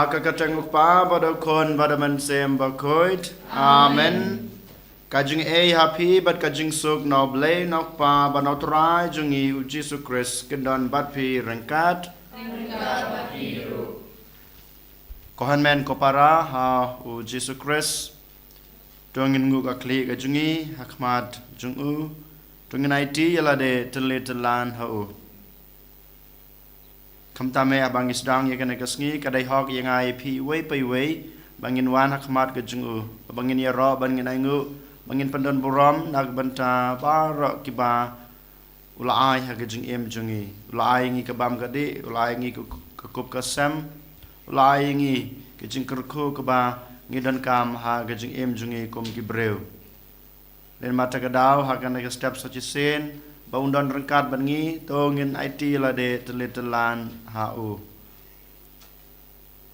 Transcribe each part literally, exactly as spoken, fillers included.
Ka kyrteng u Kpa bad u Khun bad u Mynsiem Bakhuid. Amen. Ka jingïeit ha phi bad ka jingsuk na U Blei na u Kpa bad na u Trai jong ngi u Jisu Khrist kin don bad phi ryngkat. Ko hynmen ko para ha u Jisu Khrist. To ngin nguh ka khlieh ka jong ngi ha khmat jong u. To ngin aiti ïa lade tylli tyllan ha u. Khamtam eh haba ngi sdang ïa kane ka sngi, ka dei hok ïa nga ïa phi iwei pa iwei ba ngin wan ha khmat ka jong u, ba ngin ïaroh, ba ngin ainguh, ba ngin pyndon burom na ka bynta baroh kiba u la ai ha ka jingim jong ngi. U la ai ïa ngi ka bam ka dih, u la ai ïa ngi ka, ka kup ka sem, u la ai ïa ngi ka jingkyrkhu kaba ngi donkam ha ka jingim jong ngi kum ki briew. Lehse mynta ka daw ha kane ka step sa shisien ba un don ryngkat bad ngi, to ngin aiti ïa lade tylli tyllan ha u.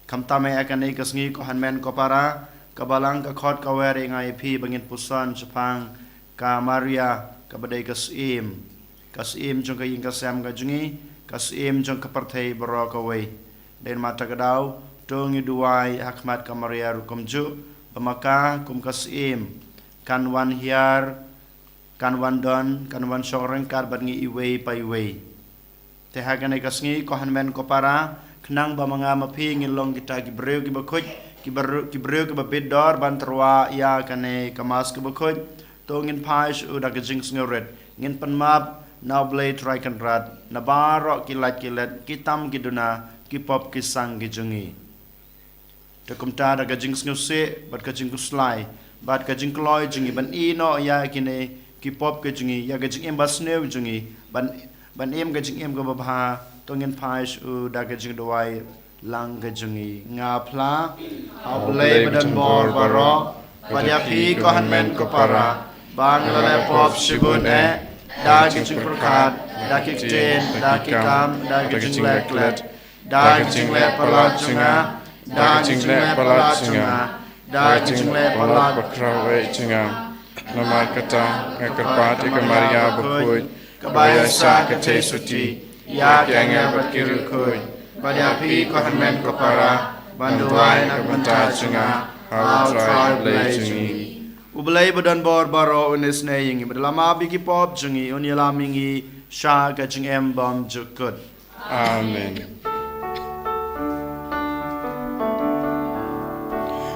Khamtam eh ha kane ka sngi ko hynmen ko para, ka Balang ka khot ka wer ïa nga ïa phi ba ngin puson shaphang ka Maria kaba dei ka Syiem, ka Syiem jong ka ïing ka sem ka jong ngi, ka Syiem jong ka pyrthei baroh kawei. Lehse mynta ka daw to ngi duwai ha khmat ka Maria ruh kumjuh, ba ma ka kum ka Syiem kan wan hiar, kan wan don, kan wan shong ryngkat bad ngi iwei pa iwei. Te ha kane ka sngi ko hynmen ko para, khnang ba ma nga ma phi ngin long kita ki briew kiba khuid, ki briew, ki briew kiba bit dor ban tyrwa ïa kane ka Mass kaba khuid, to ngin phai sha u da ka jingsngewrit, ngin pynmap na U Blei Trai Kynrad na baroh ki lait ki let, ki tam ki duna, ki pop ki sang ki jong ngi. Te kumta da ka jingsngewsih bad ka jingkhuslai bad ka jingkloi jong ngi ban ïehnoh ïa kine ki pop ka jong ngi, ïa ka jingim basniew jong ngi, ban, ban im ka jingim kaba bha, to ngin phai sha u da ka jingduwai lang ka jong ngi. Nga phla ha U Blei badonbor baroh bad ïa phi ko hynmen ko para, ba nga la leh pop shibun eh, da ki jingpyrkhat, da ki ktien, da ki kam, da ki jingleh klet, da ki jingleh palat jong nga, da ki jingleh palat jong nga, da ki jingleh palat bakhraw eh jong nga. Namar kata nga kyrpad ïa ka Maria bakhuid, kaba ïaishah ka theisotti, ïa ki angel bad ki riewkhuid, bad ïa phi ko hynmen ko para, ban duwai na ka bynta jong nga ha U Trai U Blei jong ngi. U Blei badonbor baroh un isynei ïa ngi, bad un ïalam ïa ki pop jong ngi, un ïalam ïa ngi sha ka jingim bymjukut. Amen.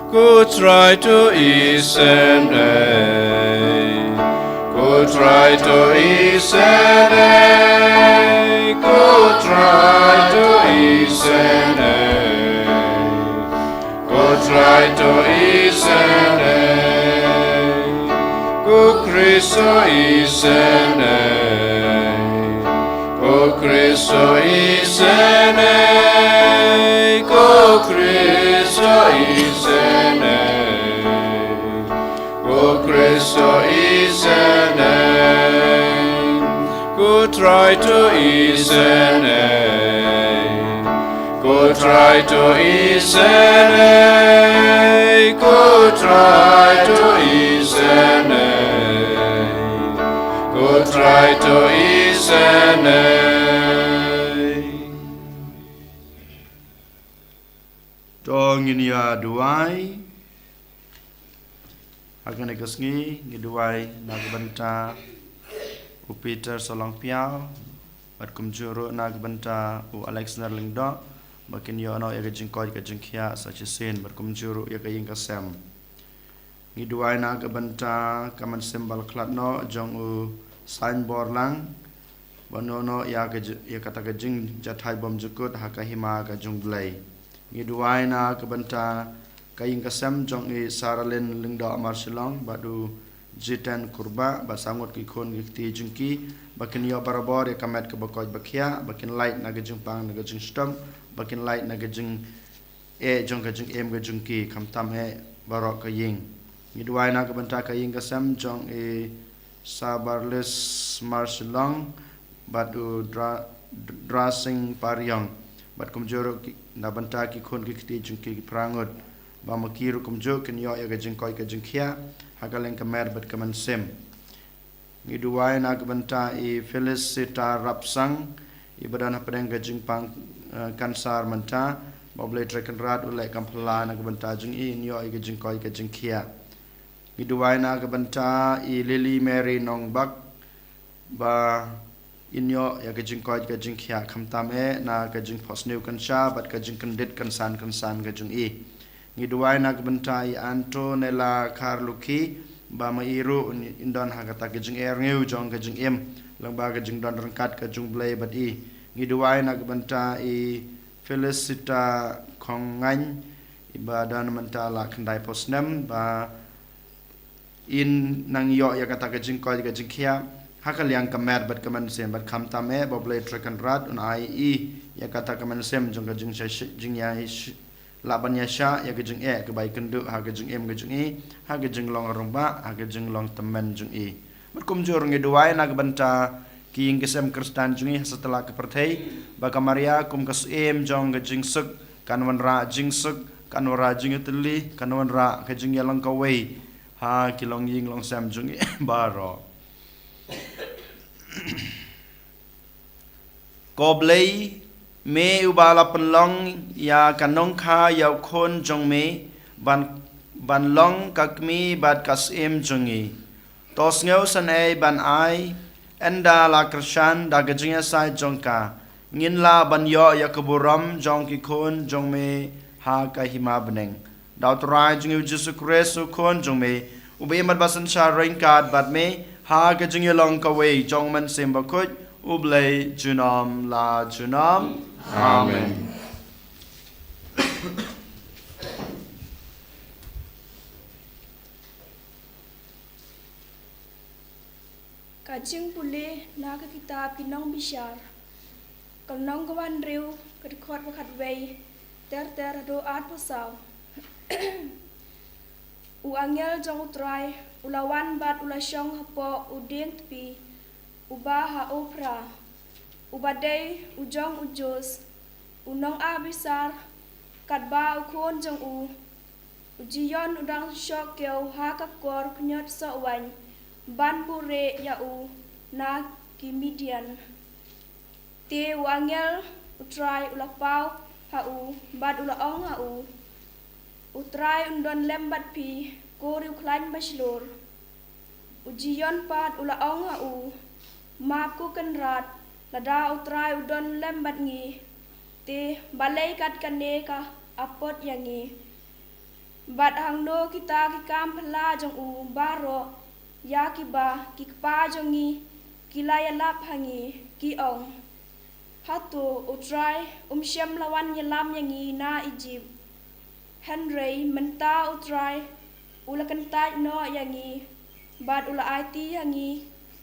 Ko Trai to isynei, ko Trai to isynei, ko Trai to isynei. Ko Trai to isynei, ko Khrist to isynei, ko Khrist to isynei, ko Khrist to isynei, ko Khrist to isynei, ko Trai to isynei. Ko Trai to isynei, ko Trai to isynei, ko Trai to isynei. To ngin ïa duwai. Ha kane ka sngi ngi duwai na ka bynta u Peter Sohlongphiaw, bad kumjuh ruh na ka bynta u Alexander Lyngdoh, ba kin ïoh noh ïa ka jingkoit ka jingkhiah sa shisien, bad kumjuh ruh ïa ka ïing ka sem. Ngi duwai na ka bynta ka mynsiem ba la khlad noh jong u Sain Borlang, ba un ïoh noh ïa ka j-, ïa kata ka jingjahthait bymjukut ha ka hima ka jong U Blei. Ngi duwai na ka bynta ka ïing ka sem jong i Saralin Lyngdoh Marshillong bad u Jiten Kurbah, bad sa ngut ki khun ki kti jong ki, ba kin ïoh barabor ïa ka met kaba koit ba khiah, ba kin lait na ka jingpang na ka jingshitom, ba kin lait na ka jing eh jong ka jingim ka jong ki, khamtam eh baroh ka ïing. Ngi duwai na ka bynta ka ïing ka sem jong i Sabarlis Marshillong bad u Dra-, Drasing Pariong, bad kumjuh ruh ki, na bynta ki khun ki kti jong ki, ki phra ngut, ba ma ki ruh kumjuh kin ïoh ïa ka jingkoit ka jingkhiah ha ka lyngkha met bad ka mynsiem. Ngi duwai na ka bynta i Felicita Rapsang, i ba don hapdeng ka jingpang, eh, kansar mynta, Ba U Blei Trai Kynrad u leh kam phylla na ka bynta jong i, in ïoh ïa ka jingkoit ka jingkhiah. Ngi duwai na ka bynta i Lily Mary Nongbak, ba in ïoh ïa ka jingkoit ka jingkhiah, khamtam eh na ka jingphohsniew kynsha bad ka jingkyndit kynsan kynsan ka jong i. Ngi duwai na ka bynta i Antonella Karluki, ba ma i ruh in, in don ha kata ka jingerngiew jong ka jingim, lyngba ka jingdon ryngkat ka jong U Blei bad i. Ngi duwai na ka bynta i Felicita Khongngaiñ, i ba don mynta la khyndai phew snem, ba in nang ïoh ïa kata ka jingkoit ka jingkhiah ha ka liang ka met bad ka mynsiem, bad khamtam eh ba U Blei Trai Kynrad un ai i ïa kata ka mynsiem jong ka jingshai-, jingïai-, lah ban ïashah ïa ka jingeh kaba ïakynduh ha ka jingim ka jong i, ha ka jinglong rangbah, ha ka jinglong tymmen jong i. Bad kumjuh ruh ngi duwai na ka bynta ki ïing ki sem Khristan jong i ha satlak ka pyrthei, ba ka Maria kum ka syiem jong ka jingsuk kan wanrah jingsuk, kan wanrah jingïatylli, kan wanrah ka jingïalang kawei ha ki longïing longsem jong i baroh. Ko Blei, me uba la pynlong ïa ka nongkha ïa u Khun jong me ban, ban long ka kmie bad ka syiem jong ngi. To sngewsynei ban ai, ynda la kyrshan da ka jingïasaid jong ka, ngin lah ban ïoh ïa ka burom jong ki khun jong me ha ka hima bneng. Da U Trai jong ngi U Jisu Khrist U Khun jong me, uba im bad ba synshar ryngkat bad me ha ka jingïalong kawei jong U Mynsiem Bakhuid, U Blei junom la junom. Amen. Ka jingpule na ka kitab Ki Nongbishar. Ka lynnong kaba hynriew, ka dkhot ba khatwei ter ter haduh arphew saw. U angel jong U Trai u la wan bad u la shong hapoh u dieng tbi uba ha Ophra, uba dei u jong u Jus, u nong Abisar, katba u khun jong u, u Gideon, u dang shoh kiew ha ka kor khñiot soh waiñ ban buhrieh ïa u na ki Midian. Te u angel U Trai u la paw ha u bad u la ong ha u, U Trai un don lem bad phi, ko riewkhlaiñ bashlur. U Gideon pat u la ong ha u, map ko Kynrad, lada U Trai u don lem bad ngi, te balei kat kane ka apot ïa ngi? Bad hangno kita ki kam phylla jong u baroh ïa kiba ki kpa jong ngi ki la ïalap ha ngi, ki ong, hato U Trai um shym la wan ïalam ïa ngi na Ijipt? Hynrei mynta U Trai u la kyntait noh ïa ngi bad u la aiti ïa ngi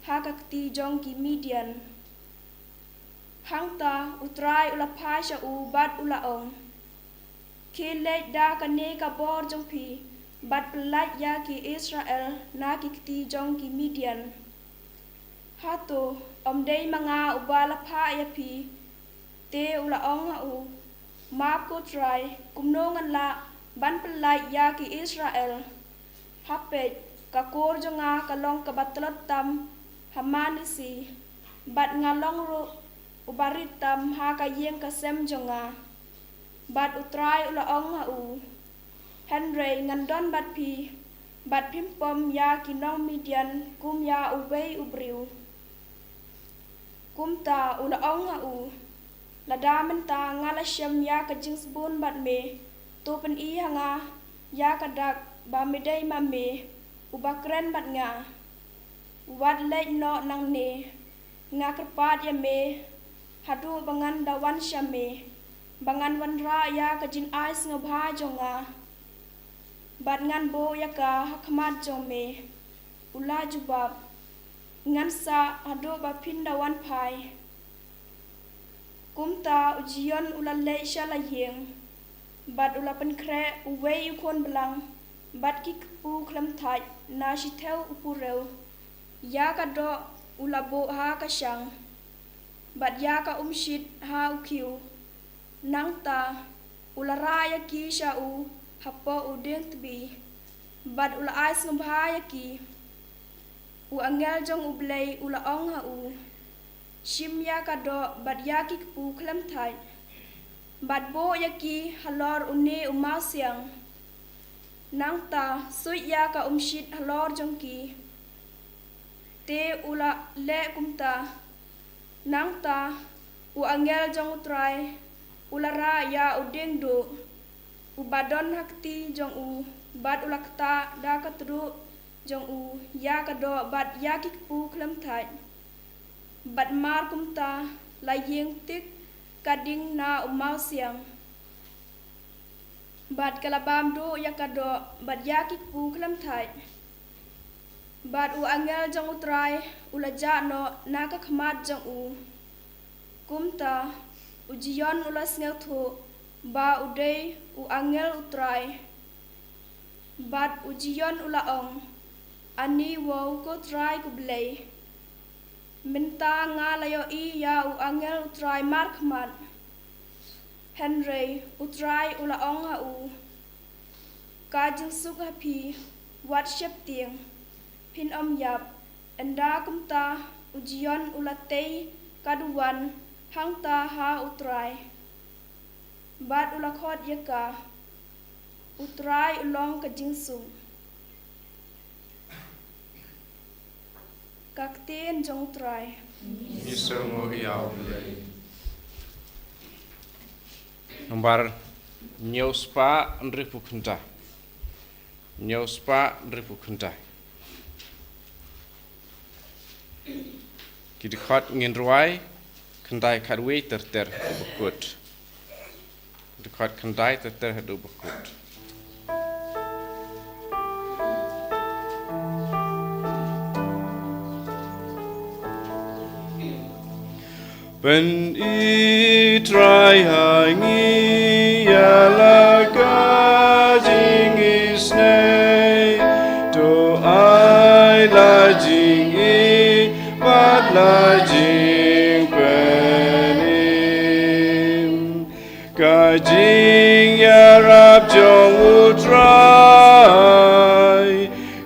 ha ka kti jong ki Midian. Hangta U Trai u la phai sha u bad u la ong, khie leit da kane ka bor jong phi bad pyllait ïa ki Israel na ki kti jong ki Midian. Hato ym dei ma nga uba la phah ïa phi? Te u la ong ha u, map ko Trai, kumno ngan lah ban pyllait ïa ki Israel? Ha peit, ka kur jong nga ka long kaba tlot tam ha Manasi, bad nga long ruh uba rit tam ha ka ïing ka sem jong nga. Bad U Trai u la ong ha u, hynrei ngan don bad phi, bad phim pom ïa ki nong Midian kum ïa uwei u briew. Kumta u la ong ha u, lada mynta nga la shem ïa ka jingsbun bad me, to pyni ha nga ïa ka dak ba me dei ma me uba kren bad nga. Wat leit noh nangne, nga kyrpad ïa me haduh ba ngan da wan sha me, ba ngan wanrah ïa ka jingai sngewbha jong nga, bad ngan buh ïa ka ha khmat jong me. U la jubab, ngan sah haduh ba phin da wan phai. Kumta u Gideon u la leit sha la ïing, bad u la pynkhreh uwei u khun blang bad ki kpu khlem thait na shithew u purew. Ïa ka doh u la buh ha ka shang, bad ïa ka umshit ha u khiew. Nangta u la rah ïa ki sha u hapoh u dieng tbi, bad u la ai sngewbha ïa ki. U angel jong U Blei u la ong ha u, shim ïa ka doh bad ïa ki kpu khlem thait. bad buh ïa ki halor une u mawsiang. Nangta suid ïa ka umshit halor jong ki. Te u la leh kumta. Nangta u angel jong U Trai u la rah ïa u dieng duh uba don ha kti jong u, bad u la ktah da ka tdong jong u ïa ka doh bad ïa ki kpu khlem thait. Bad mar kumta la ïeng tik ka ding na u mawsiang. Bad ka la bam duh ïa ka doh bad ïa ki kpu khlem thait. Bad u angel jong U Trai u la jah noh na ka khmat jong u. Kumta u Gideon u la sngewthuh ba u dei u angel U Trai. Bad u Gideon u la ong, "Ani wow, ko Trai ko Blei. Mynta nga la ïohi ïa u angel U Trai markhmat." Hynrei U Trai u la ong ha u, "Ka jingsuk ha phi, wat sheptieng, phin ym ïap." Ynda kumta u Gideon u la tei ka duwan hangta ha U Trai, bad u la khot ïa ka, "U Trai u long ka jingsuk." Ka ktien jong U Trai. Ngi sngewnguh ïa U Blei. Nambar hynñiew spah hynriewphew khyndai. Hynñiew spah hynriewphew khyndai. Ki dkhot ngin rwai, khyndai khatwei ter ter haduh ba kut. Dkhot khyndai ter ter haduh ba kut. Pyni Trai ha ngi ïa la ka jingisynei, to ai la jingïeit bad la jingpynim. Ka jingïarap jong U Trai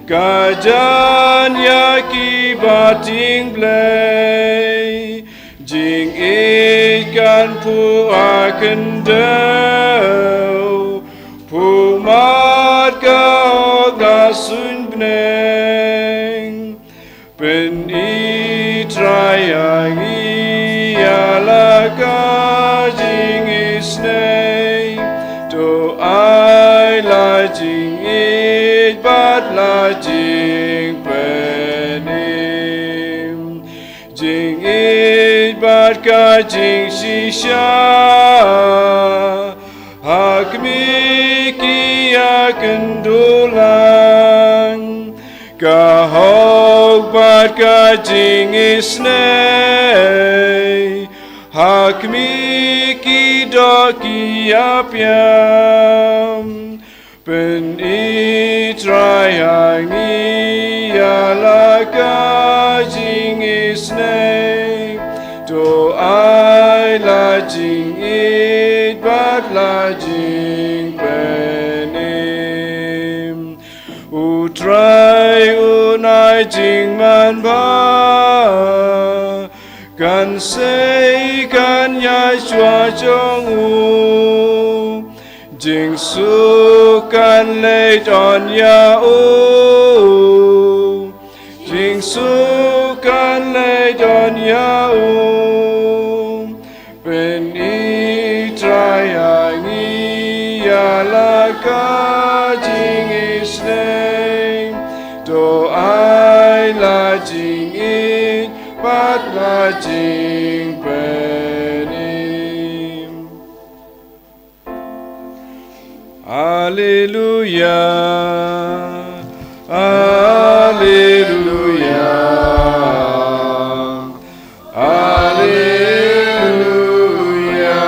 ka jan ïa kiba tieng blei. Jingïeit kan phuh ha khyndew, phuh mat ka hok na suiñ bneng. Pyni Trai ha ngi ïa la ka jingisynei, to ai la jingïeit bad la jingpynim. Jingïeit bad ka jingshisha ha khmih ki ïakynduh lang. Ka hok bad ka jingisynei ha khmih ki doh ki ïapiam. Pyni Trai ha ngi ïa la ka jingisynei, to ai la jingïeit bad la jingpynim. U Trai un ai jingmanbha, kan sei kan ïaid shuwa jong u. Jingsuk kan leit on ïa u. Jingsuk kan leit on ïa u. Pyni Trai ha ngi ïa la ka jingisynei, to ai la jingïeit bad la jingpynim. Alleluia. Alleluia. Alleluia.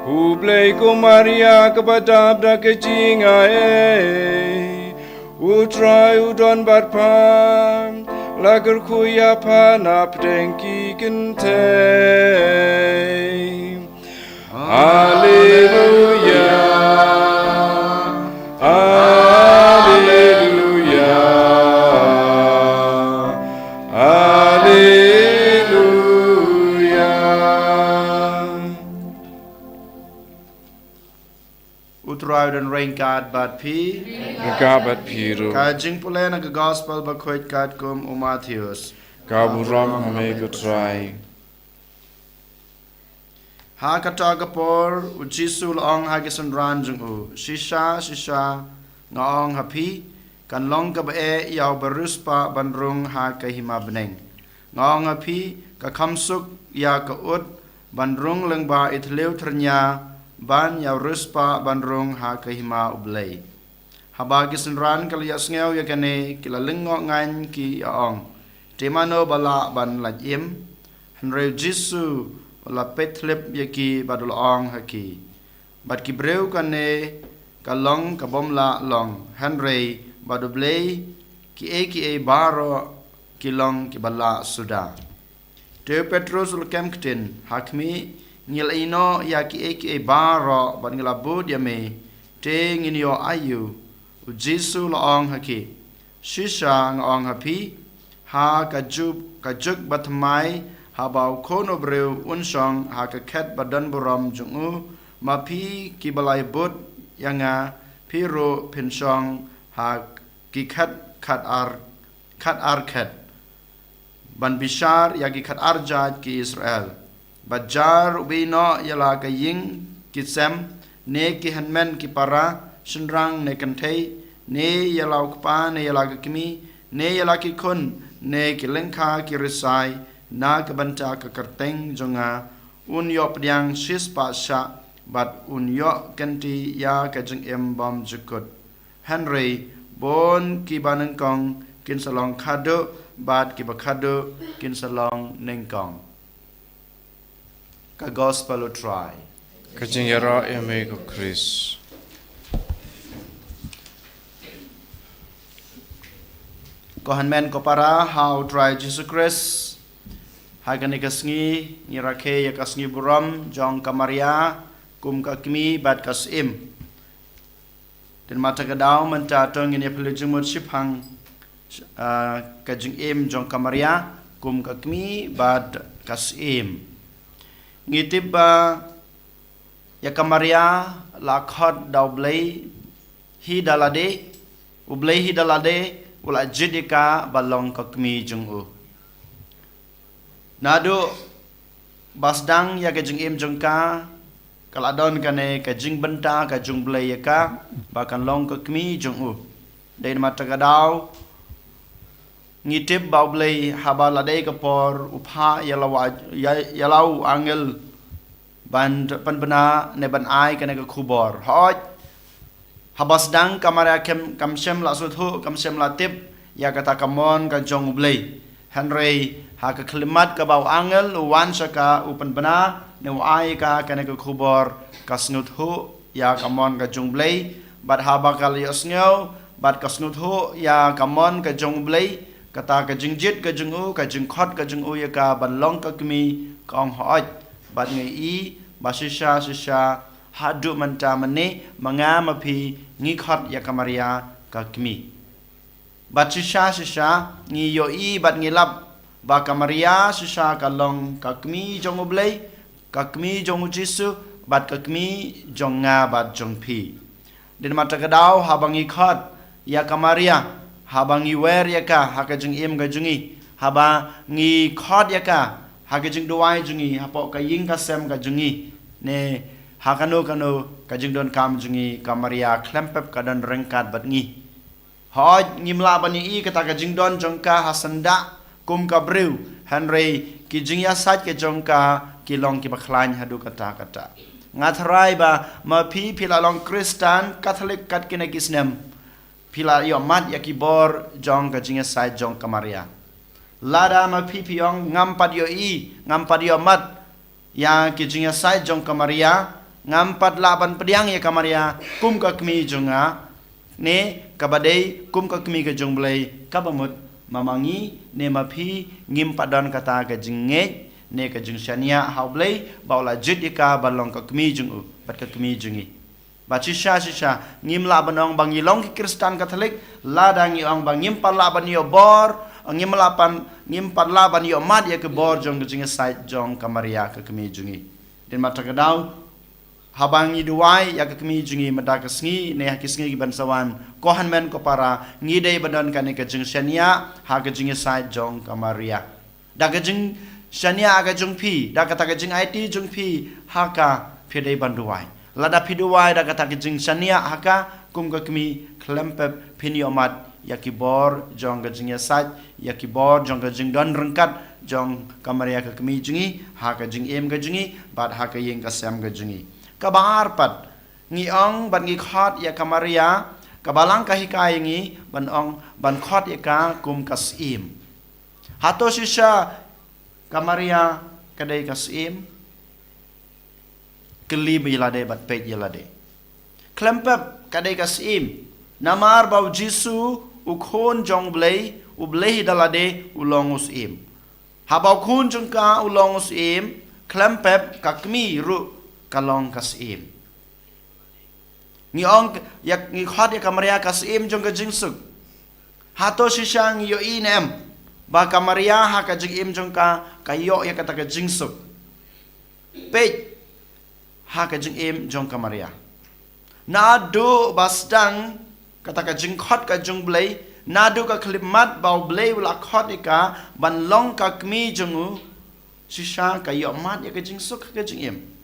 Khublei ko Maria kaba dap da ka jingai. U Trai u don bad pha, la kyrkhu ïa pha na pdeng ki kynthei. Alleluia. Alleluia. Alleluia. Ryngkat bad phi. Ryngkat bad phi ruh. Ka jingpule na ka gospel bakhuid katkum u Mathaios. Ka burom ha me ko Trai. Ha kata ka por, u Jisu u la ong ha ki synran jong u, shisha, shisha, nga ong ha phi, kan long kaba eh ïa u bariewspah ban rung ha ka hima bneng. Nga ong ha phi, ka kham suk ïa ka ut ban rung lyngba i thliew thyrnia ban ïa u riewspah ban rung ha ka hima U Blei. Haba ki synran ki la ïohsngew ïa kane, ki la lyngngoh ngan, ki ïa ong, te mano ba lah ban lait im? Hynrei u Jisu u la peit thlip ïa ki bad u la ong ha ki, bad ki briew kane ka long ka bym lah long, hynrei bad U Blei kiei kiei baroh ki long kiba lah suda. Te u Petrus u la kem ktien, ha khmih, ngi la ïehnoh ïa kiei kiei baroh bad ngi la bud ïa me, te ngin ïoh aïu? U Jisu u la ong ha ki, shisha nga ong ha phi, ha ka juk, ka juk bathymmai, haba u Khun u briew un shong ha ka khet badonburom jong u, ma phi kiba la ïabud ïa nga, phi ruh phin shong ha ki khet khat ar, khat ar khet, ban bishar ïa ki khat ar jait ki Israel. Bad jar uba ïehnoh ïa la ka ïing ki sem, ne ki hynmen ki para, shynrang ne kynthei, ne ïa la u kpa ne ïa la ka kmie, ne ïa la ki khun ne ki lyngkha ki rysai, na ka bynta ka kyrteng jong nga, un ïoh pdiang shispah shah, bad un ïoh kynti ïa ka jingim bymjukut. Hynrei bun kiba nyngkong kin sa long khadduh, bad kiba khadduh kin sa long nyngkong. Ka gospel u Trai. Ka jingïaroh ïa me ko Khrist. Ko hynmen ko para ha u Trai Jisu Khrist, ha kane ka sngi ngi rakhe ïa ka sngi burom jong ka Maria kum ka kmie bad ka syiem. Te namar kata ka daw mynta to ngin ïa phylla jingmut shiphang, ah, ka jingim jong ka Maria kum ka kmie bad ka syiem. Ngi tip ba ïa ka Maria la khot da U Blei hi da lade, U Blei hi da lade u la jied ïa ka ba long ka kmie jong u. Naduh ba sdang ïa ka jingim jong ka, ka la don kane ka jingbynta ka jong U Blei ïa ka ba kan long ka kmie jong u. Dei namar kata ka daw ngi tip ba U Blei haba la dei ka por u phah ïa la u, ïa, ïa la u angel ban pynbna ne ban ai kane ka khubor. Hooid, haba sdang ka Maria kam, kam shym la sngewthuh, kam shym la tip ïa kata ka mon ka jong U Blei. Hynrei ha ka khyllipmat kaba u angel u wan sha ka u pynbna ne u ai ka kane ka khubor, ka sngewthuh ïa ka mon ka jong U Blei. Bad haba ka la ïohsngew bad ka sngewthuh ïa ka mon ka jong U Blei, kata ka jingjied ka jong u, ka jingkhot ka jong u ïa ka ban long ka kmie, ka ong, hooid, bad nga ïohi ba shisha shisha haduh mynta mynne ma nga ma phi ngi khot ïa ka Maria ka kmie. Bad shisha shisha ngi ïohi bad ngi lap ba ka Maria shisha ka long ka kmie jong U Blei, ka kmie jong u Jisu, bad ka kmie jong nga bad jong phi. Dei namar kata ka daw haba ngi khot ïa ka Maria, haba ngi wer ïa ka ha ka jingim ka jong ngi, haba ngi khot ïa ka ha ka jingduwai jong ngi, hapoh ka ïing ka sem ka jong ngi, ne ha kano kano ka jingdonkam jong ngi, ka Maria khlem pep ka don ryngkat bad ngi. Hooid, ngim lah ban ïohi kata ka jingdon jong ka ha syndah kum ka briew, hynrei ki jingïasaid ka jong ka ki long kiba khlaiñ haduh katta katta. Nga tharai ba ma phi, phi la long Khristan Katholik kat kine ki snem, phi la ïohmad ïa ki bor jong ka jingïasaid jong ka Maria. Lada ma phi phi ong, ngam pat ïohi, ngam pat ïohmad ïa ki jingïasaid jong ka Maria, ngam pat lah ban pdiang ïa ka Maria kum ka kmie jong nga, ne kaba dei kum ka kmie ka jong U Blei, kaba mut ma ma ngi ne ma phi ngim pat don kata ka jingngeit ne ka jingshaniah ha U Blei ba u la jied ïa ka ban long ka kmie jong u bad ka kmie jong ngi. Bad shisha shisha ngim lah ban ong ba ngi long ki Khristan Katholik lada ngi ong ba ngim pat lah ban ïoh bor, ngim lah ban, ngim pat lah ban ïohmad ïa ki bor jong ka jingïasaid jong ka Maria ka kmie jong ngi. Dei namar kata ka daw Haba ngi duwai ïa ka kmie jong ngi mynta ka sngi ne ha ki sngi ki ban sa wan, ko hynmen ko para, ngi dei ban don kane ka jingshaniah ha ka jingïasaid jong ka Maria. Da ka jingshaniah ha ka jong phi, da kata ka jingaiti jong phi ha ka, phi dei ban duwai. Lada phi duwai da kata ka jingshaniah ha ka, kum ka kmie, khlem pep phin ïohmad ïa ki bor jong ka jingïasaid, ïa ki bor jong ka jingdon ryngkat jong ka Maria ka kmie jong ngi ha ka jingim ka jong ngi bad ha ka ïing ka sem ka jong ngi. Kaba ar pat, ngi ong bad ngi khot ïa ka Maria, ka Balang ka hikai ïa ngi ban ong, ban khot ïa ka kum ka Syiem. Hato shisha ka Maria ka dei ka Syiem? Kylli ïa lade bad peit ïa lade. Khlem pep ka dei ka Syiem. Namar ba u Jisu, u Khun jong U Blei, U Blei da lade u long u Syiem. Haba u Khun jong ka u long u Syiem, khlem pep ka kmie ruh ka long ka Syiem. Ngi ong ïa, ngi khot ïa ka Maria ka Syiem jong ka jingsuk. Hato shisha ngi ïohi ne em ba ka Maria ha ka jingim jong ka, ka ïoh ïa kata ka jingsuk? Peit ha ka jingim jong ka Maria. Naduh ba sdang kata ka jingkhot ka jong U Blei, naduh ka khyllipmat ba U Blei u la khot ïa ka ban long ka kmie jong u, shisha ka ïohmad ïa ka jingsuk ha ka jingim.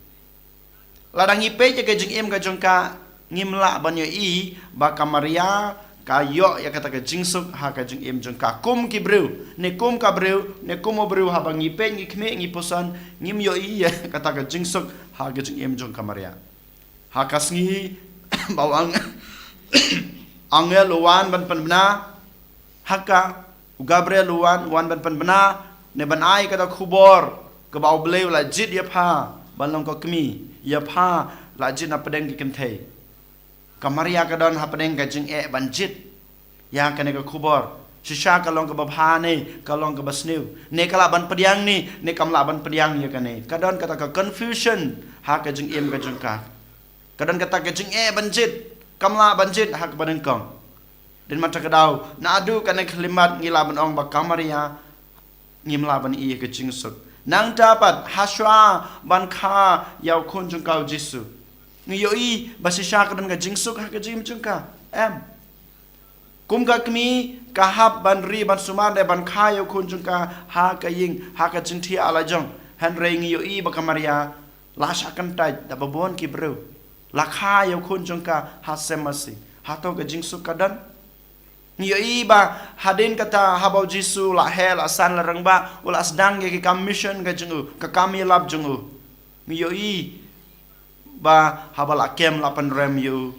Lada ngi peit ïa ka jingim ka jong ka, ngim lah ban ïohi ba ka Maria ka ïoh ïa kata ka jingsuk ha ka jingim jong ka. Kum ki briew, ne kum ka briew, ne kum u briew, haba ngi peit, ngi khmih, ngi puson, ngim ïohi ïa kata ka jingsuk ha ka jingim jong ka Maria. Ha ka sngi ba u ang-, angel u wan ban pynbna ha ka, u Gabriel u wan, u wan ban pynbna ne ban ai kata ka khubor kaba U Blei u la jied ïa pha ban long ka kmie, ïa pha la jied na pdeng ki kynthei. Ka Maria ka don ha pdeng ka jingeh ban jied ïa kane ka khubor. Shisha ka long kaba bha ne ka long kaba sniew, ne ka lah ban pdiang ne, ne kam lah ban pdiang ïa kane. Ka don kata ka confusion ha ka jingim ka jong ka. Ka don kata ka jingeh ban jied, kam lah ban jied ha kaba nyngkong. Dei namar kata ka daw, naduh kane ka khyllipmat ngi lah ban ong ba ka Maria ngim lah ban ïohi ïa ka jingsuk. Nangta pat, hashwa ban kha ïa u Khun jong ka u Jisu, ngi ïohi ba shisha ka don ka jingsuk ha ka jingim jong ka? Em. Kum ka kmie, ka hap ban ri ban sumar ne ban kha ïa u Khun jong ka ha ka ïing, ha ka jingthiah la jong. Hynrei ngi ïohi ba ka Maria la shah kyntait da ba bun ki briew, la kha ïa u Khun jong ka ha sem masi. Hato ka jingsuk ka don? Ngi ïohi ba hadien kata, haba u Jisu la heh, la san, la rangbah, u la sdang ïa ki kam mission ka jong u, ka kam ïalap jong u. Ngi ïohi ba haba la kem, la pynrem ïa u,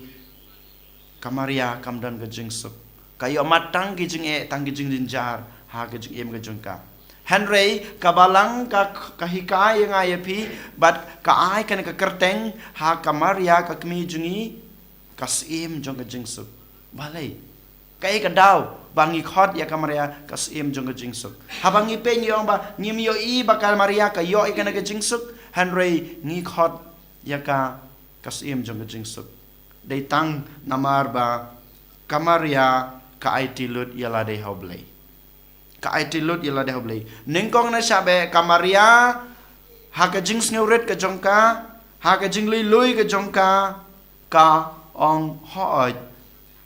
ka Maria kam don ka jingsuk. Ka ïohmad tang ki jingeh, tang ki jingjynjar ha ka jingim ka jong ka. Hynrei ka Balang ka, ka hikai ïa nga ïa phi bad ka ai kane ka kyrteng ha ka Maria ka kmie jong ngi, ka Syiem jong ka jingsuk. Balei? Kaei ka daw ba ngi khot ïa ka Maria ka Syiem jong ka jingsuk? Haba ngi peit ngi ong ba ngim ïohi ba ka Maria ka ïoh ïa kane ka jingsuk, hynrei ngi khot ïa ka ka Syiem jong ka jingsuk. Dei tang namar ba ka Maria ka aiti lut ïa lade ha U Blei. Ka aiti lut ïa lade ha U Blei. Nyngkong na shah beh, ka Maria ha ka jingsngewrit ka jong ka, ha ka jinglui lui ka jong ka, ka ong hooid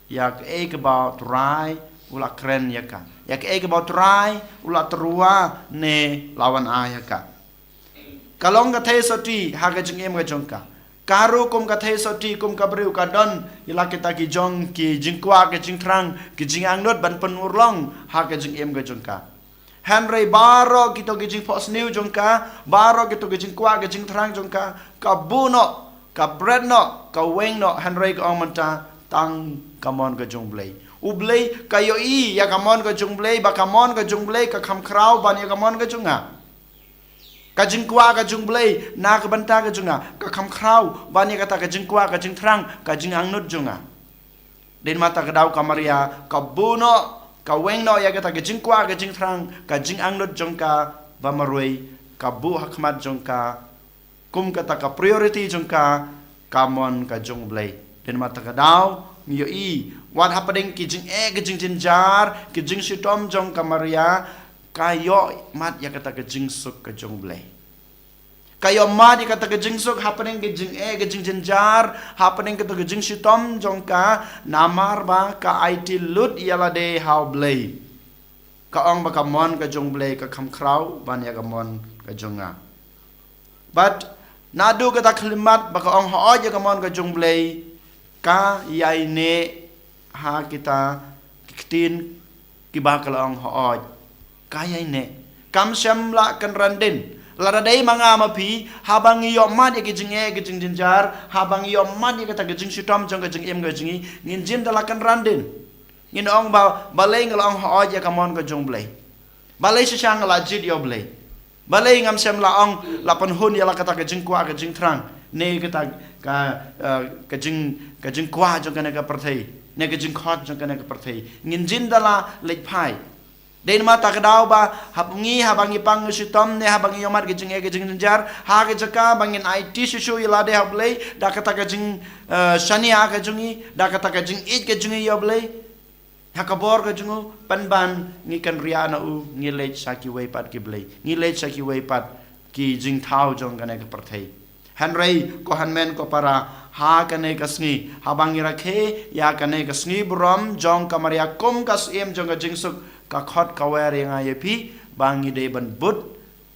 ïa kaei kaba U Trai u la kren ïa ka, ïa kaei kaba U Trai u la tyrwa ne la wan ai ïa ka. Ka long ka theisotti ha ka jingim ka jong ka. Ka ruh kum ka theisotti, kum ka briew, ka don ïa la kita ki jong ki jingkwah, ki jingthrang, ki jingangnud ban pynurlong ha ka jingim ka jong ka. Hynrei baroh kito ki jingphohsniew jong ka, baroh kito ki jingkwah, ki jingthrang jong ka, ka buh noh, ka bret noh, ka weng noh, hynrei ka ong mynta tang ka mon ka jong U Blei. U Blei, ka ïohi ïa ka mon ka jong U Blei, ba ka mon ka jong U Blei ka kham khraw ban ïa ka mon ka jong nga. Ka jingkwah ka jong U Blei na ka bynta ka jong nga ka kham khraw ban ïa kata ka jingkwah, ka jingthrang, ka jingangnud jong nga. Dei namar kata ka daw ka Maria ka buh noh, ka weng noh ïa kata ka jingkwah, ka jingthrang, ka jingangnud jong ka ba marwei, ka buh ha khmat jong ka kum kata ka priority jong ka, ka mon ka jong U Blei. Dei namar kata ka daw ngi ïohi, wat hapdeng ki jingeh, ki jingjynjar, ki jingshitom jong ka Maria, ka ïohmad ïa kata ka jingsuk ka jong U Blei. Ka ïohmad ïa kata ka jingsuk hapdeng ka jingeh ka jingjynjar, hapdeng kata ka jingshitom jong ka, namar ba ka aiti lut ïa lade ha U Blei. Ka ong ba ka mon ka jong U Blei ka kham khraw ban ïa ka mon ka jong nga. Bad naduh kata ka khyllipmat ba ka ong hooid ïa ka mon ka jong U Blei, ka ïaineh ha kita ki ktien kiba ka la ong hooid. Ka ïaineh. Kam shym la kynran dien. Lada dei ma nga ma phi, haba ngi ïohmad ïa ka jingeh ka jingjynjar, haba ngi ïohmad ïa kata ka jingshitom jong ka jingim ka jong ngi, ngin jin da la kynran dien. Ngin ong ba, balei nga la ong hooid ïa ka mon ka jong U Blei. Balei shisha nga la jied ïa U Blei. Balei ngam shym la ong, la pynhun ïa la kata ka jingkwah ka jingthrang. Ne kata ka, eh, ka jing, ka jingkwah jong kane ka pyrthei. Ne ka jingkhot jong kane ka pyrthei. Ngin jin da la leit phai. Dei namar kata ka daw ba, haba ngi, haba ngi pang ngi shitom, ne haba ngi ïohmad ka jingeh ka jingjynjar, ha ka jaka ba ngin aiti shisha ïa lade ha U Blei, da kata ka jing, eh, shaniah ka jong ngi, da kata ka jingïeit ka jong ngi ïa U Blei. Ha ka bor ka jong u, pynban ngi kynriah na u, ngi leit sha kiwei pat ki blei, ngi leit sha kiwei pat ki jingthaw jong kane ka pyrthei. Hynrei ko hynmen ko para, ha kane ka sngi, haba ngi rakhe ïa kane ka sngi burom jong ka Maria kum ka syiem jong ka jingsuk, ka khot ka wer ïa nga ïa phi ba ngi dei ban bud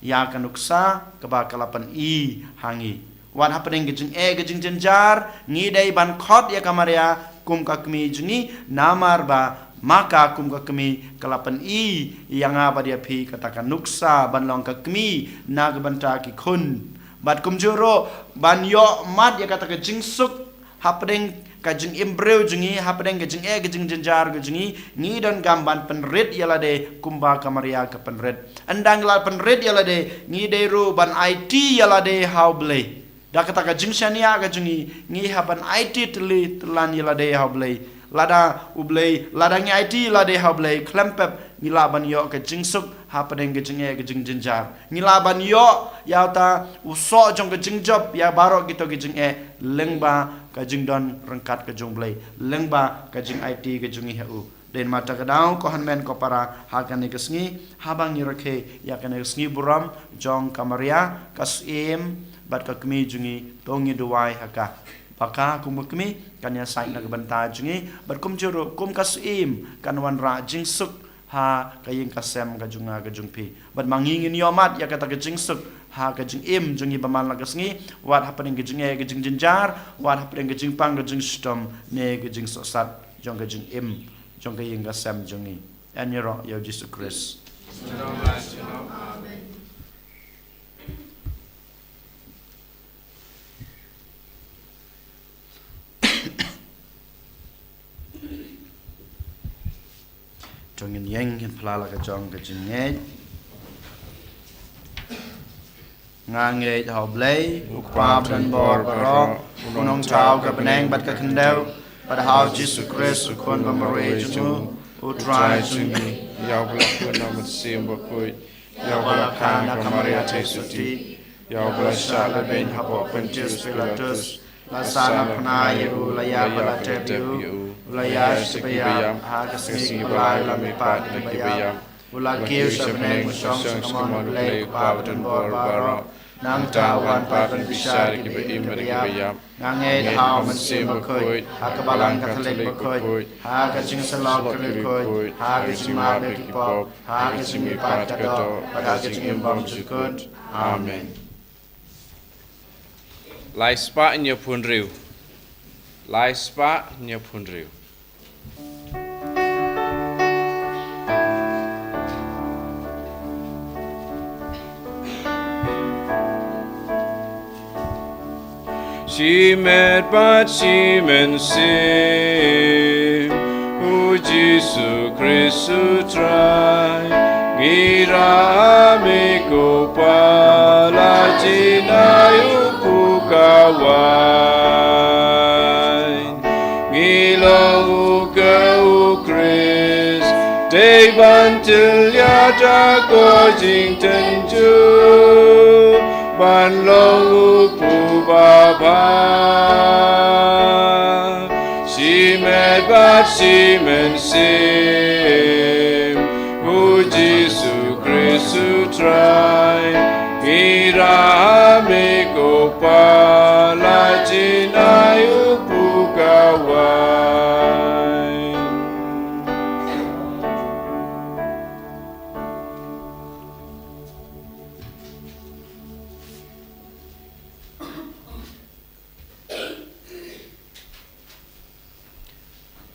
ïa ka nuksa kaba ka la pyni ha ngi. Wat hapdeng ka jingeh ka jingjynjar, ngi dei ban khot ïa ka Maria kum ka kmie jong ngi, namar ba ma ka kum ka kmie ka la pyni ïa nga bad ïa phi kata ka nuksa ban long ka kmie na ka bynta ki khun. Bad kumjuh ruh ban ïohmad ïa kata ka jingsuk hapdeng ka jingim briew jong ngi, hapdeng ka jingeh ka jingjynjar ka jong ngi, ngi donkam ban pynrit ïa lade kumba ka Maria ka pynrit. Ynda ngi la pynrit ïa lade, ngi dei ruh ban aiti ïa lade ha U Blei. Da kata ka jingshaniah ka jong ngi, ngi hap ban aiti tylli tyllan ïa lade ha U Blei. Lada U Blei, lada ngi aiti ïa lade ha U Blei, khlem pep ngi lah ban ïoh ka jingsuk hapdeng ka jingeh ka jingjynjar. Ngi lah ban ïoh ïa uta u soh jong ka jingjop ïa baroh kito ki jingeh lyngba ka jingdon ryngkat ka jong U Blei, lyngba ka jingaiti ka jong ngi ha u. Dei namar kata ka daw ko hynmen ko para, ha kane ka sngi, haba ngi rakhe ïa kane ka sngi burom jong ka Maria, ka syiem bad ka kmie jong ngi, to ngi duwai ha ka. Ba ka kum ka kmie kan ïasaid na ka bynta jong ngi, bad kumjuh ruh kum ka syiem kan wanrah jingsuk ha ka ïing ka sem ka jong nga ka jong phi. Bad ma ngi ngin ïohmad ïa kata ka jingsuk ha ka jingim jong ngi ba man la ka sngi, wat hapdeng ka jingeh ka jingjynjar, wat hapdeng ka jingpang ka jingshitom ne ka jingsohsat jong ka jingim jong ka ïing ka sem jong ngi. Ïaroh ïa U Jisu Khrist. To ngin ïeng, ngin phla la ka jong ka jingngeit. Nga ngeit ha U Blei, U Kpa badonbor baroh, U Nongthaw ka bneng bad ka khyndew, bad ha U Jisu Khrist, U Khun ba marwei jong U, U Trai jong ngi. Ïa uba la pun na U Mynsiem Bakhuid, ïa uba la kha na ka Maria Theisotti, ïa uba la shah lehbeiñ hapoh Pontius Pilatus, la sah na phna ïa u, la ïap bad la tep ïa u, u la ïaid sha kiba ïap, ha ka sngi kaba lai u la mihpat na kiba ïap, u la kiew sha bneng, u shong sha ka mon U Blei U Kpa badonbor baroh. Nangta u wan pat ban bishar ïa kiba im bad kiba ïap. Nga ngeit ha U Mynsiem Bakhuid, ha ka Balang Katholik bakhuid, ha ka jingsyllok ka riewkhuid, ha ka jingmap ïa ki pop, ha ka jingmihpat ka doh, bad ha ka jingim bymjukut. Amen. Lai spah hynñiew phew hynriew. Lai spah hynñiew phew hynriew. Shimet bad shimynsim, U Jisu Khrist U Trai, ngi rah ha me ko Kpa, la jingai u pukawai. Ngi long u ka U Khrist, dei ban tyllia da ko jingtynjuh, ban long u pubaba. Shimet bad shimynsim, U Jisu Khrist U Trai, ngi rah ha me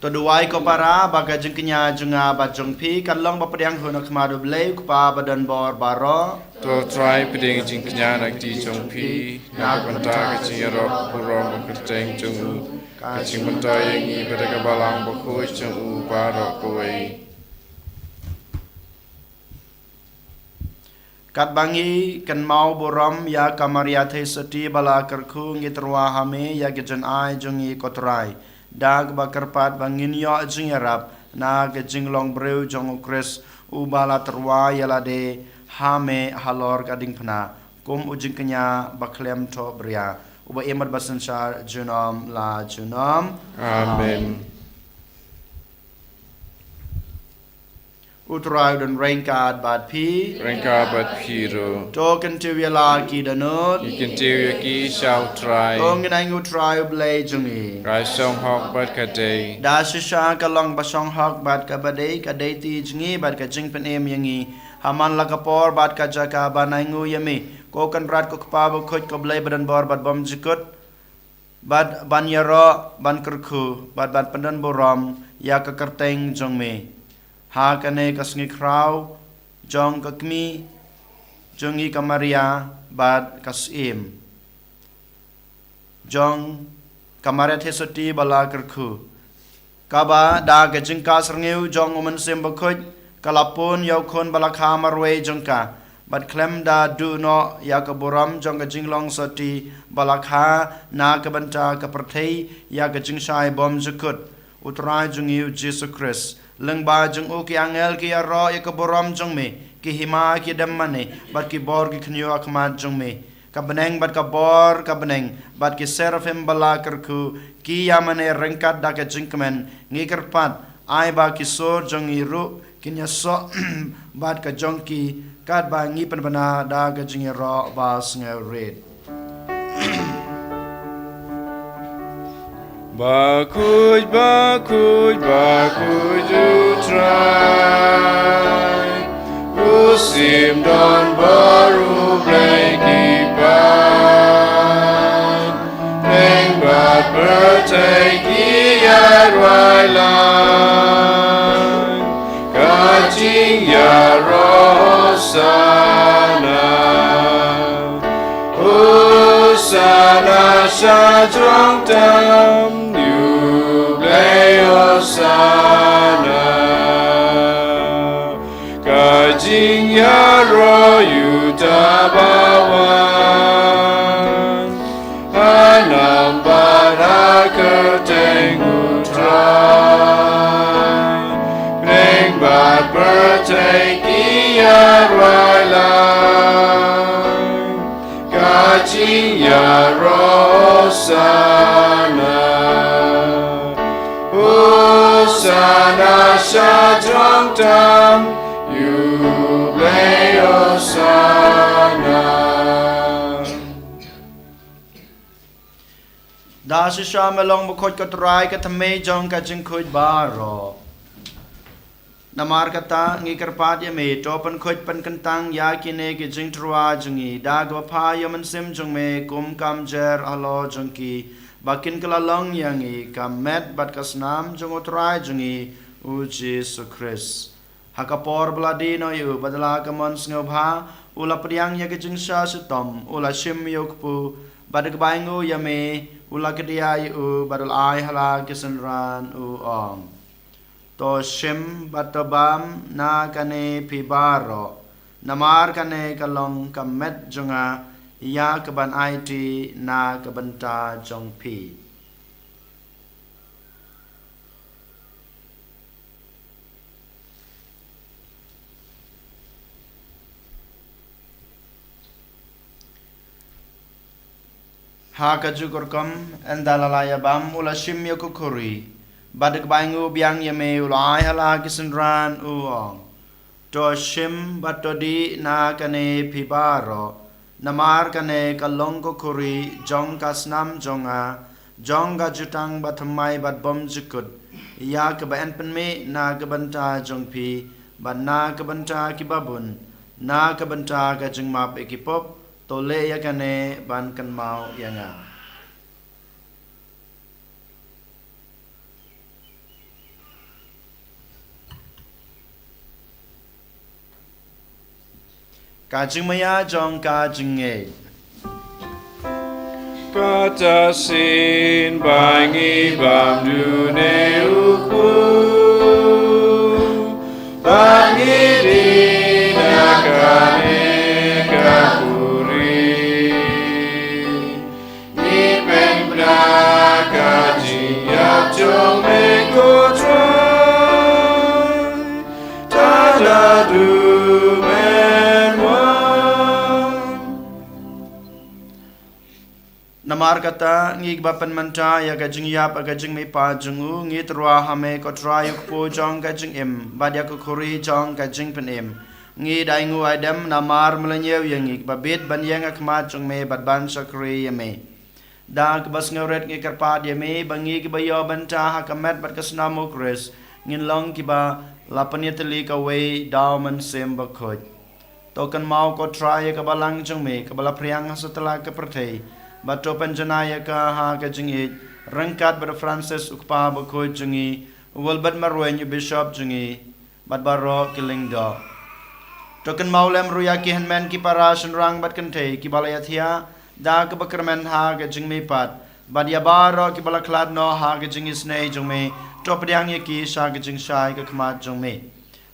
To duwai ko para ba ka jingkñia jong nga bad jong phi kan long ba pdiang hun ha khmat U Blei U Kpa ba don bor baroh. To Trai, pdiang jingkñia na ka kti jong phi na ka bynta ka jingïarap burom ba kyrteng jong u, ka jingmyntoi ïa ngi bad ka Balang Bakhuid jong u baroh kawei. Katba ngi kynmaw burom ïa ka Maria Theisotti ba la kyrkhu, ngi tyrwa ha me ïa ka jingïaid jong ngi ko Trai, da kaba kyrpad ba ngin ïoh jingïarap na ka jinglong briew jong U Khrist, uba la tyrwa ïa lade ha me halor ka diengphna, kum u jingkñia ba khlem thoh bria, uba im bad ba synshar junom la junom. Amen. U Trai u don ryngkat bad phi. Ryngkat bad phi ruh. To kyntiew ïa la ki dohnud. Ngi kyntiew ïa ki sha U Trai. To ngin ainguh U Trai U Blei jong ngi. Ka shong hok bad ka dei. Da shisha ka long ba shong hok bad kaba dei, ka dei ti jong ngi bad ka jingpynim ïa ngi ha man la ka por bad ka jaka ban ainguh ïa me, ko Kynrad ko Kpa Bakhuid ko Blei ba don bor bad bymjukut, bad ban ïaroh, ban kyrkhu, bad ban pyndon burom ïa ka kyrteng jong me ha kane ka sngi khraw jong ka kmie jong ngi ka Maria bad ka syiem jong ka Maria Theisotti ba la kyrkhu, kaba da ka jingkha syrngiew jong U Mynsiem Bakhuid ka la pun ïa U Khun ba la kha marwei jong ka, bad khlem da duh noh ïa ka burom jong ka jinglong sotti ba la kha na ka bynta ka pyrthei ïa ka jingshai bymjukut, U Trai jong ngi U Jisu Khrist. Lyngba jong u ki angel ki ïaroh ïa ka burom jong me, ki hima ki dem mane, bad ki bor ki khñiuh ha khmat jong me. Ka bneng bad ka bor ka bneng bad ki seraphim ba la kyrkhu ki ïa mane ryngkat da ka jingkmen. Ngi kyrpad, ai ba ki sur jong ngi ruh kin ïasoh bad ka jong ki, katba ngi pynbna da ka jingïaroh ba sngewrit. Bakhuid, bakhuid, bakhuid U Trai, u syiem don bor, u Blei ki paid. Bneng bad pyrthei ki ïa rwai lang, ka jingïaroh Hosana. Hosana sha jrong tam, ïa u Blei Hosana. Ka jingïaroh ïa uta ba wan ha nam bad ha kyrteng U Trai. Bneng bad pyrthei ki ïa rwai lang, ka jingïaroh Hosana. Hosana sha jrong tam, ïa u Blei Hosana. Da shisha me long bakhuid ko Trai, ka thymmei jong ka jingkhuid baroh. Namar kata ngi kyrpad ïa me, to pynkhuid pynkyntang ïa kine ki jingtyrwa jong ngi da kaba pha ïa u Mynsiem jong me, kum ka mjer halor jong ki, ba kin kylla long ïa ngi ka met bad ka snam jong u Trai jong ngi u Jisu Khrist. Ha ka por ba la die noh ïa u, bad la ka mon sngewbha, u la pdiang ïa ka jingshah shitom, u la shim ïa u kpu, bad da kaba ainguh ïa me, u la kdiah ïa u, bad u la ai ha la ki synran, u ong: To shim bad to bam na kane phi baroh, namar kane ka long ka met jong nga, ïa kaban aiti na ka bynta jong phi. Ha kajuh ka rukom, ynda la la ïa bam, u la shim ïa ka khuri, bad da kaba ainguh biang ïa me, u la ai ha la ki synran, u ong: To shim bad to dih na kane phi baroh, namar kane ka long ka khuri jong ka snam jong nga, jong ka jutang bathymmai bad bymjukut, ïa kaba yn pynmih na ka bynta jong phi, bad na ka bynta kiba bun, na ka bynta ka jingmap ïa ki pop. To leh ïa kane ban kynmaw ïa nga. Ka jingmaïa jong ka jingngeit. Kata shisien ba ngi bam dune u kpu, ba ngi dih na kane ka khuri. Ngi pynbna ka jingïap jong me ko Trai, tad haduh men wan. Namar kata, ngi kiba pynmynta ïa ka jingïap ha ka jingmihpat jong u, ngi tyrwa ha me ko Trai u kpu jong ka jingim, bad ïa ka khuri jong ka jingpynim. Ngi da ainguh aidem namar me la ñiew ïa ngi kiba bit ban ïeng ha khmat jong me bad ban shakri ïa me. Da kaba sngewrit ngi kyrpad ïa me ba ngi kiba ïoh bynta ha ka met bad ka snam u Khrist ngin long kiba la pynïatylli kawei da u Mynsiem Bakhuid. To kynmaw ko Trai ïa ka balang jong me kaba la phriang ha satlak ka pyrthei, bad to pynjanai ïa ka ha ka jingïeit, ryngkat bad u Francis u kpa bakhuid jong ngi, u Wilbert Marwein u bishop jong ngi, bad baroh ki lyngdoh. To kynmaw lem ruh ïa ki hynmen ki para shynrang bad kynthei kiba la ïathiah da kaba kyrmen ha ka jingmihpat, bad ïa baroh kiba la khlad noh ha ka jingisynei jong me, to pdiang ïa ki sha ka jingshai ka khmat jong me.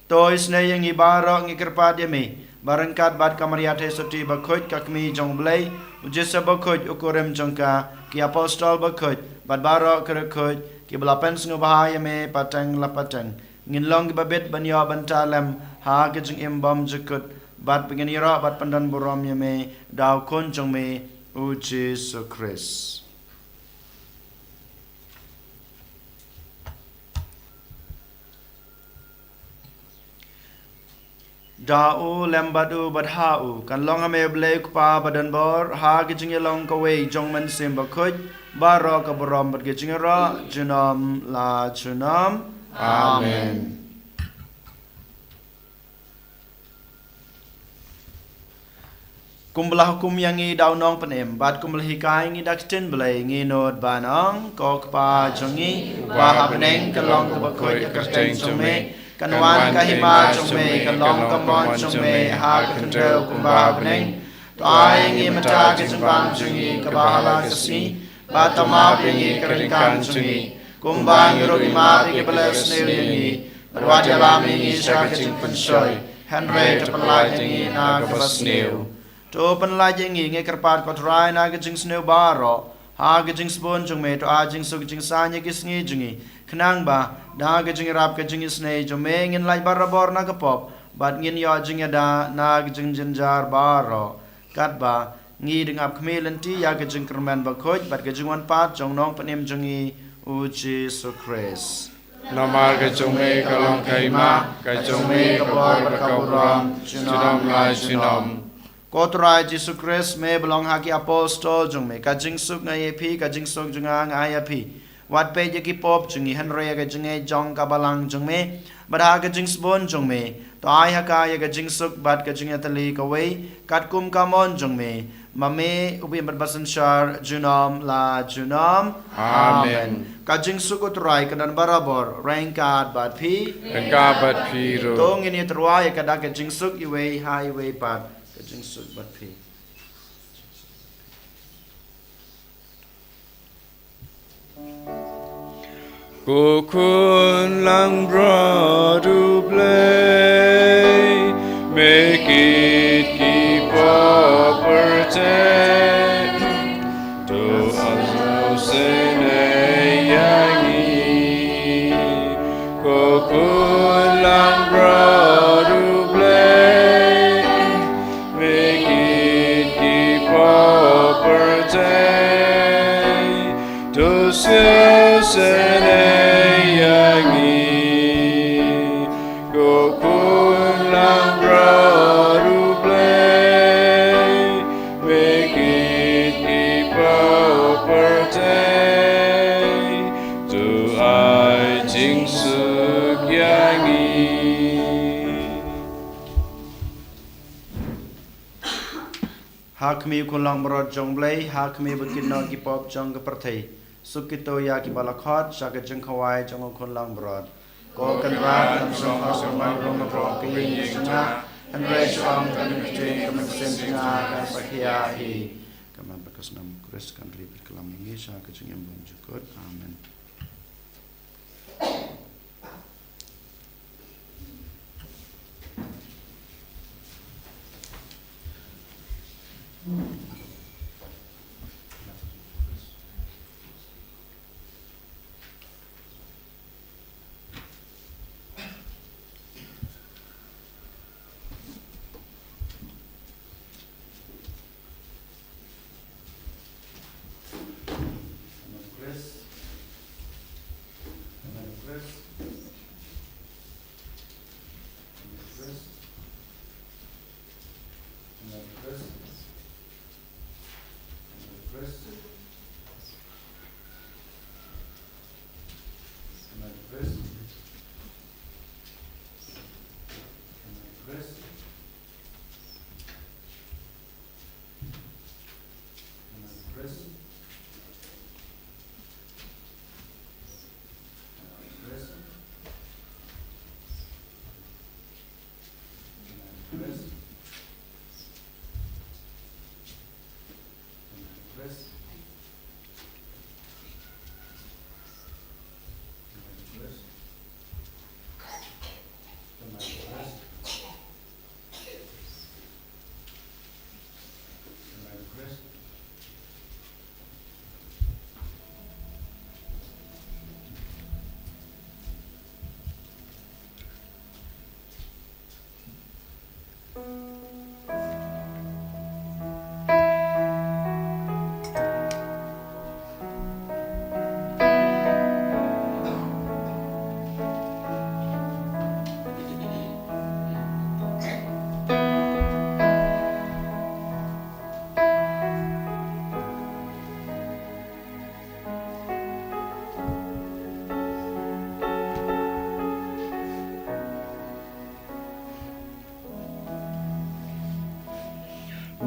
To isynei ïa ngi baroh, ngi kyrpad ïa me ba ryngkat bad ka Maria Theisotti bakhuid ka kmie jong u Blei, u Joseph bakhuid u kurim jong ka, ki apostol bakhuid, bad baroh ki riewkhuid kiba la pynsngewbha ïa me pateng la pateng, ngin long kiba bit ban ïoh bynta lem ha ka jingim bymjukut, bad ba ngin ïaroh bad pyndonburom ïa me da u Khun jong me u Jisu Khrist. Da u lem bad u bad ha u, kan long ha me u Blei u Kpa badonbor, ha ka jingïalong kawei jong u Mynsiem Bakhuid, baroh ka burom bad ka jingïaroh junom la junom. Amen. Kumba la hukum ïa ngi da u Nongpynim, bad kumba la hikai ngi da ka ktien Blei, ngi nud ban ong, ko Kpa jong ngi uba ha bneng, ka long kaba khuid ka kyrteng jong me, kan wan ka hima jong me, kan long ka mon jong me ha ka khyndew kumba ha bneng. To ai ngi mynta ka jingbam jong ngi kaba ha la ka sngi, bad to map ïa ngi ka ryngkat jong ngi, kumba ngi ruh ngi map ïa kiba la sniew ïa ngi, bad wat ïalam ïa ngi sha ka jingpynshoi, hynrei to pynlait ïa ngi na kaba sniew. To pynlait ïa ngi, ngi kyrpad ko Trai, na ka jingsniew baroh, ha ka jingsbun jong me, to ai jingsuk jingsaiñ ïa ki sngi jong ngi, khnang ba da ka jingïarap ka jingisynei jong me ngin lait barabor na ka pop, bad ngin ïoh jingïada na ka jingjynjar baroh. Katba ngi dang ap khmih lynti ïa ka jingkyrmen bakhuid bad ka jingwan pat jong u Nongpynim jong ngi u Jisu Khrist. Namar ka jong me ka long ka hima, ka jong me ka bor bad ka burom, junom la junom. Ko Trai Jisu Khrist, me ba la ong ha ki apostol jong me, ka jingsuk nga ai ïa phi, ka jingsuk jong nga nga ai ïa phi. Wat peit ïa ki pop jong ngi, hynrei ïa ka jingngeit jong ka balang jong me, bad ha ka jingsbun jong me, to ai ha ka ïa ka jingsuk bad ka jingïatylli kawei, katkum ka mon jong me, ma me u bym bad basynshar junom la junom. Amen. Amen. Ka jingsuk u Trai kan don barabor ryngkat bad phi. Ryngkat bad phi ruh. To ngin ïatyrwa ïa ka da ka jingsuk iwei ha iwei pat. Ka jingsuk bad phi. Ko Khun langbrot U Blei, me kit ki pop pyrthei, to ai jingïaseng ïa ngi. Ko Khun langbrot U Blei, me kit ki pop pyrthei, to ai jingïaseng ïa ngi. Ko Khun langbrot U Blei, me kit ki pop pyrthei, to ai jingsuk ïa ngi. Ha khmih U Khun langbrot jong U Blei, ha khmih ba kit noh ki pop jong ka pyrthei. Suk kito ïa kiba la khot sha ka jingkhawai jong U Khun langbrot. Ko Kynrad, ngan shong hok ban wan rung hapoh ka ïing jong nga, Hynrei shu ong tang ka ktien, ka mynsiem jong nga kan sa khia hi. Ka met bad ka snam u Khrist kan ri bad kylla ïa ngi sha ka jingim bymjukut. Amen.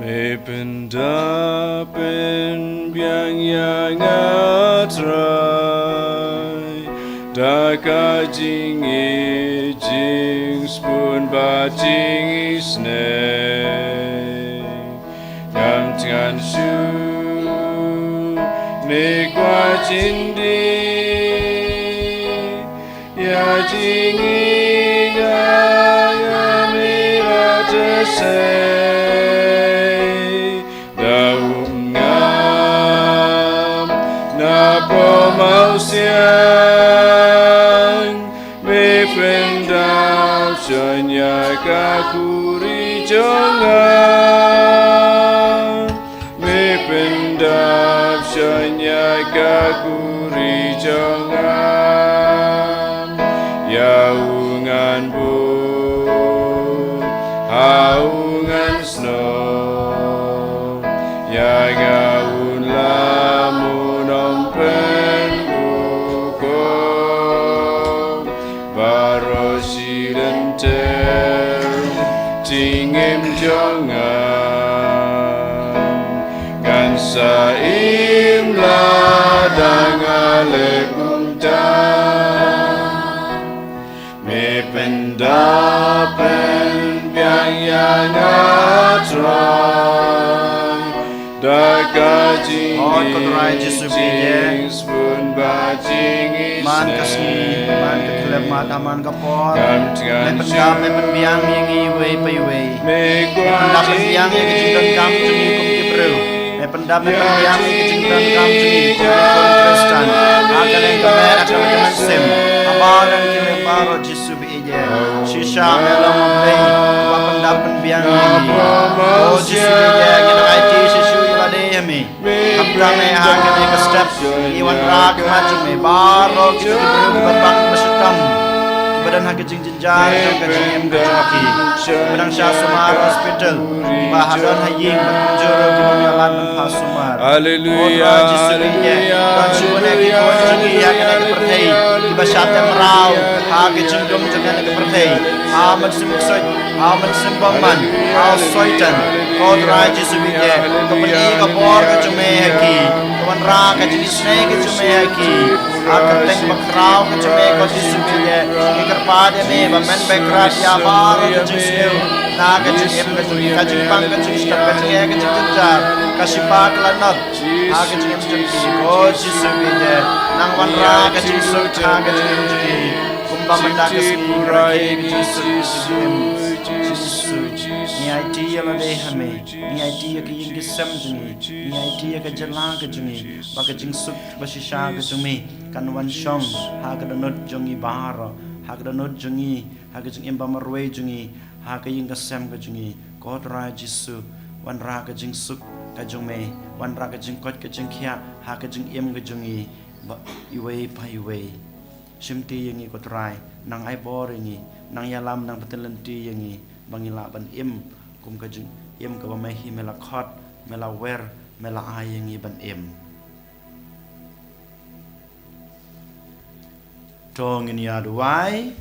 Me pynda pynbiang ïa nga Trai, da ka jingïeit, jingsbun bad jingisynei. Ngam tngan shuh ne kwah jin die ïa jingïeit jong nga, me la teh sei. Da um ngam na pom aw siang, me pyndap shon ïa ka khuri jong nga. Me pyndap shon ïa ka khuri jong nga. Ïa u ngan bud ha u ngan snoh, ïa nga un lam un ym pynduh. Baroh shi lynter jingim jong nga, ngan sa im lada nga leh kumta. Me pynda pynbiang ïa nga Trai, da ka jingïeit, Trai Jisu, jingsbun bad jingisynei. Man ka sngi, man ka khyllipmat, man ka por. Me pyndap, me pynbiang ïa ngi iwei pa iwei. Me pyndap pynbiang ïa ka jingdonkam jong ngi kum ki briew. Me pyndap, me pynbiang ïa ka jingdonkam jong ngi kum ki khun Khristan. Ha ka liang ka met, ha ka liang ka mynsiem. Ha baroh ki liang baroh Jisu ba ïeit. Shisha me long U Blei uba pyndap pynbiang ïa ngi. O Jisu ba ïeit, ngi dang aiti shisha ïa lade ïa me. Khamtam eh ha kane ka step ngi wanrah khmat jong me baroh kito ki briew kiba bang kiba shitom, kiba don ha ka jingjynjar jong ka jingim ka jong ki, kiba dang sha sumar hospital, kiba ha don ha ïing, ba kumjuh ruh kiba ïalam ban phah sumar. Haleluya. O Trai Jisu, haleluya, don shibun eh ki khun jong ngi ha kane ka pyrthei kiba shah teh mraw ha ka jingdum jong kane ka pyrthei, ha u mynsiem ksuid, ha u mynsiem bymman, ha u Soitan. Ko Trai Jisu ba ïeit, ka pyni ka bor ka jong me ha ki, ka wanrah ka jingisynei ka jong me ha ki. Ha ka kyrteng bakhraw ka jong me ko Jisu ba ïeit, ngi kyrpad ïa me ba men ba khraw ïa baroh ka jingsniew. Na ka jingim ka jong ngi, ka jingpang ka jingshitom, ka jingeh ka jingjynjar, ka shipa ka lanot ha ka jingim jong ngi. Ko Jisu, ngi ïa nang wanrah ka jingsuk ha ka jingim jong ngi, kumba mynta ka sngi ngi rakhe ka jingsuk ka jingim. Jisu, ngi aiti ïa lade ha me, ngi aiti ïa ka ïing ka sem jong ngi, ngi aiti ïa ka jylla ka jong ngi, ba ka jingsuk ba shisha ka jong me kan wan shong ha ka dohnud jong ngi baroh, ha ka dohnud jong ngi, ha ka jingim ba marwei jong ngi, ha ka ïing ka sem ka jong ngi. Ko Trai Jisu, wanrah ka jingsuk ka jong me, wanrah ka jingkoit ka jingkhiah ha ka jingim ka jong ngi, ba iwei pa iwei. Shimti ïa ngi ko Trai, nang ai bor ïa ngi, nang ïalam, nang pynlynti ïa ngi, ba ngin lah ban im kum ka jingim kaba me hi me la khot, me la wer, me la ai ïa ngi ban im. To ngin ïa duwai.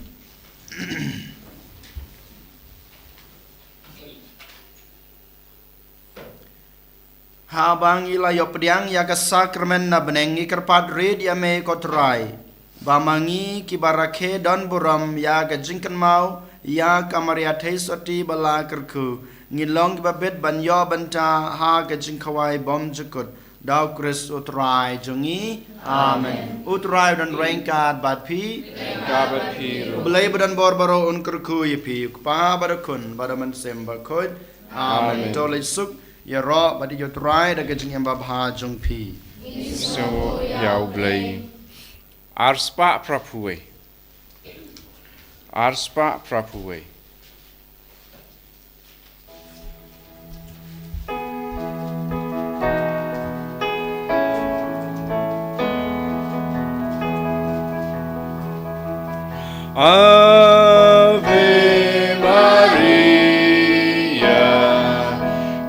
Haba ngi la ïoh pdiang ïa ka sakramen na bneng, ngi kyrpad rit ïa me ko Trai, ba ma ngi kiba rakhe don burom ïa ka jingkynmaw ïa ka Maria Theisotti ba la kyrkhu, ngin long kiba bit ban ïoh bynta ha ka jingkhawai bym jukut. Da U Khrist U Trai jong ngi. Amen. U Trai u don ryngkat bad phi. Ryngkat bad phi ruh. U Blei ba don bor baroh un kyrkhu ïa phi, U Kpa bad U Khun bad U Mynsiem Bakhuid. Amen. Amen. To leit suk, ïaroh bad ïeit ïa U Trai da ka jingim babha jong phi. Sngewbha ïa U Blei. Ar spah phra phew wei. Ar spah phra phew wei. Ave Maria,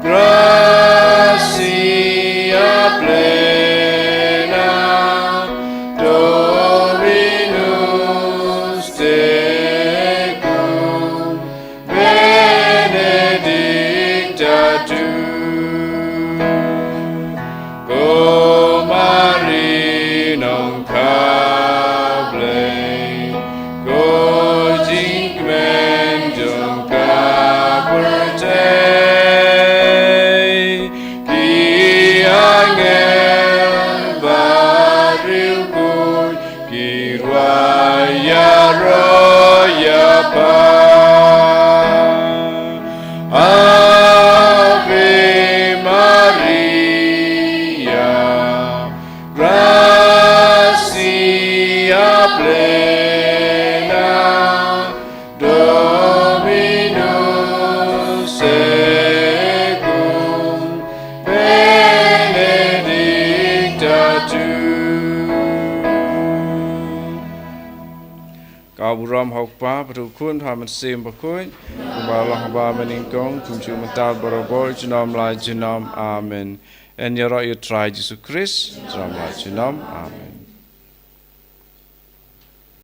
gratia plena, Dominus tecum, benedicta tu cum mulieribus, ko Mari nongkha Blei, ko jingkmen jong ka pyrthei, ki angel bad riewkhuid ki ruah ïaroh ïa pha. Ave Maria, gratia plena, Dominus tecum, benedicta tu. Ka burom ha U Kpa bad U Khun bad U Mynsiem Bakhuid, kumba la long ha kaba mynnyngkong, kumjuh mynta bad barabor, junom la junom. Amen. Yn ïaroh ïa U Trai Jisu Khrist, junom la junom. Amen.